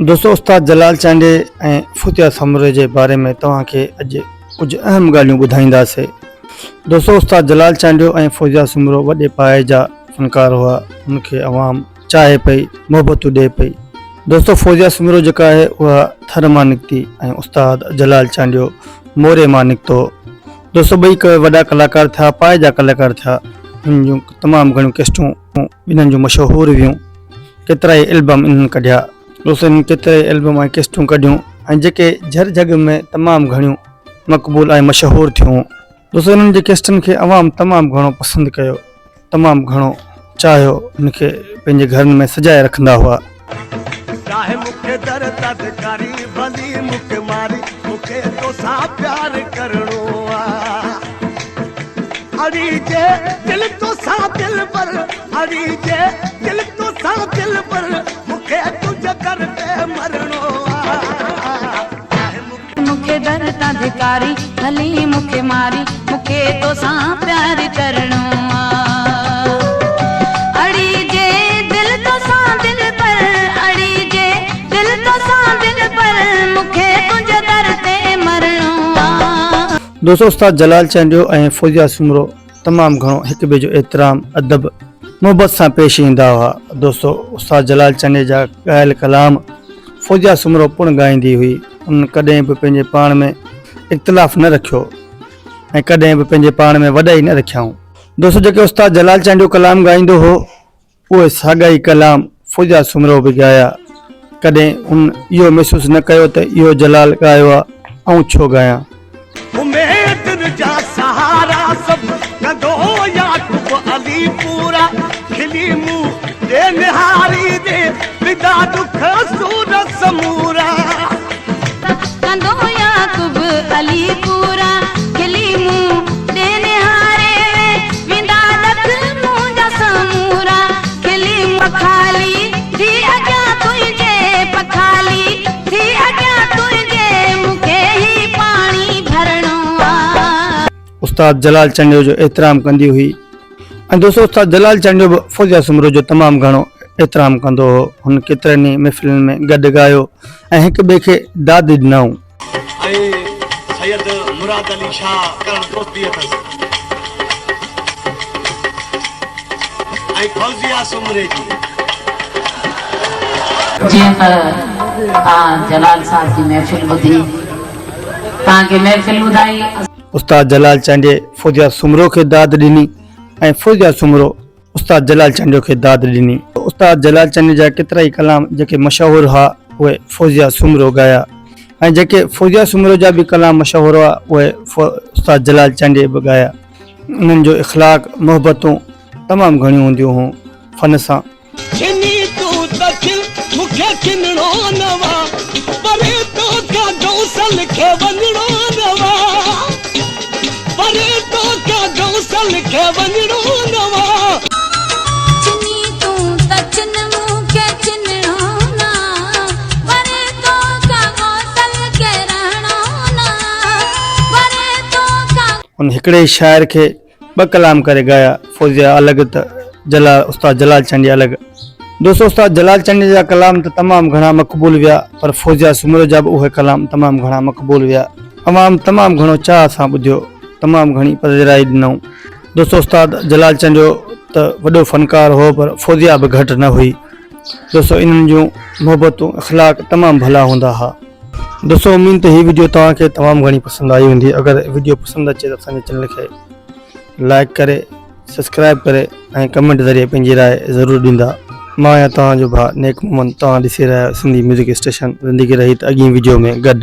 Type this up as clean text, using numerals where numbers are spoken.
دوستو استاد جلال چانڊيي ۽ فتح سمري جي باري ۾ توهان کي اڄ ڪجهه اهم ڳالهيون ٻڌائينداسي. دوستو استاد جلال چانڊيو ۽ فوزيا سومرو وڏي پائي جا فنڪار هئا ان کي عوام چاهي پئي محبتون ڏئي پئي. دوستو فوزيا سومرو جيڪا آهي اها ٿر مان نڪتي ۽ استاد جلال چانڊيو موري مان نڪتو. دوستو ٻئي وڏا ڪلاڪار ٿيا پائي جا ڪلاڪار ٿيا انهن جون تمام گهڻيون ڪيسٽون انهن جون مشهور ويون ڪيترائي البم انهن ڪڍيا. دوستو انهن ڪيترائي البم ۽ ڪيسٽون ڪڍيون ۽ جيڪي جھر جھڳ ۾ تمام گهڻيون مقبول ۽ مشهور ٿيون. دوستو انهن جي ڪيسٽن کي عوام تمام گهڻو پسند ڪيو تمام گهڻو چاهيو ان کي پنهنجي گهرن ۾ سجائي رکندا هئا. چاهي مون کي در تدڪاري ڀلي مون کي ماري مون کي توسان پيار ڪرڻو آ اڙي جي دل توسان دلبر اڙي جي دل توسان دلبر مون کي تنهنجي در تي مرڻو آ چاهي مون مون کي در تان ڌڪاري، ڀلي مون کي ماري، مون کي توسان پيار ڪرڻو آ. اڙي جي دل توسان دلبر، اڙي جي دل توسان دلبر، مون کي تنهنجي در تي مرڻو آ. دوستو استاد جلال چانڊيو ۽ فوزيه سومرو تمام گهڻو هڪ ٻئي جو احترام ادب محبت سان پيش ايندا هئا دوستو استاد جلال چانڊيي جا ڳايل ڪلام فوزيه سومرو پڻ ڳائيندي هئي انهن ڪڏهن به پنهنجي پاڻ ۾ اختلاف نه رکيو ۽ ڪڏهن به پنهنجي پاڻ ۾ وڏائي نه رکيائون دوستو جيڪي استاد جلال چانڊيو ڪلام ڳائيندو هو اهي ساڳيا ئي ڪلام فوزيا سومرو به ڳايا. ڪڏهن هن اهو محسوس نه ڪيو ته اهو جلال ڳايو آ، آئون ڇو ڳايان؟ اميدن جا سهارا سڀ ڪندو يعقوب علي پورا کلي مون ڏي نهاريندي وڌا ڏک سور سمورا. ڪندو يعقوب علي پورا کلي مون ڏي نهاري وي ويندا ڏک منهنجا سمورا کلي مون پکالي ٿي اڳيان تنهنجي پکالي ٿي اڳيان تنهنجي مون کي هي پاڻي ڀرڻو آ. استاد جلال چانڊيو جو احترام ڪندي هئي ۽ دوستو استاد جلال چانڊيو به فوزيه سومرو جو تمام گهڻو احترام ڪندو هو هن ڪيترن ئي محفلن ۾ گڏ ڳايو ۽ هڪ ٻئي کي داد ڏنائون. ۽ سيد مراد علي شاهه ڪرڻ دوستي اٿس ۽ فوزيه سومري جي. جيئن ته توهان جلال صاحب جي محفل ٻڌي، توهان کي محفل ٻڌائي. استاد جلال چانڊيي فوزيه سومرو کي داد ڏني ۽ فوزيه سومرو استاد جلال چانڊيو کي داد ڏني. استاد جلال چانڊيو جا ڪيترائي ڪلام جيڪي مشهور هئا اهي فوزيه سومرو ڳايا ۽ جيڪي فوزيه سومرو جا به ڪلام مشهور هئا اهي استاد جلال چانڊيي به ڳايا. انهن جو اخلاق محبتون تمام گهڻيون هونديون هون فن سان. ڇني تون ته ڇن، مون کي ڇنڻو نه وا، پري توکان گئوسل کي وڃڻو نه وا، پري توکان گئوسل کي وڃڻو نه وا. ڇني تون ته ڇن، مون کي ڇنڻو نه آ، پري توکان گئوسل کي رهڻو نه آ، پري توکان. ان هڪڙي ئي شاعر کي ٻه ڪلام ڪري ڳايا فوزيه الڳ ته جلال استاد جلال چانڊيي الڳ. دوستو استاد جلال چانڊيي جا ڪلام ته تمام گهڻا مقبول ويا پر فوزيه سومرو جا به اهي ڪلام تمام گهڻا مقبول ويا عوام تمام گهڻو چاهه سان ٻڌيو تمام گهڻي پذيرائي ڏنائون دوستو استاد جلال چانڊيو ته وڏو فنڪار هو پر فوزيه به گهٽ نه هئي دوستو انهن جون محبتون اخلاق تمام ڀلا هوندا ها. دوستو اميد ته هي وڊيو توهان کي تمام گهڻي پسند آئي هوندي اگر وڊيو پسند اچي ته اسان جي چينل کي لائڪ ڪري سبسڪرائب ڪري ۽ ڪمينٽ ذريعي پنهنجي راء ضرور ڏيندا مان آهيان توهان جو ڀاء نيڪ محمد توهان ڏسي رهيا آهيو سنڌي ميوزڪ اسٽيشن زندگي رهي ته اڳين وڊيو ۾ گڏ.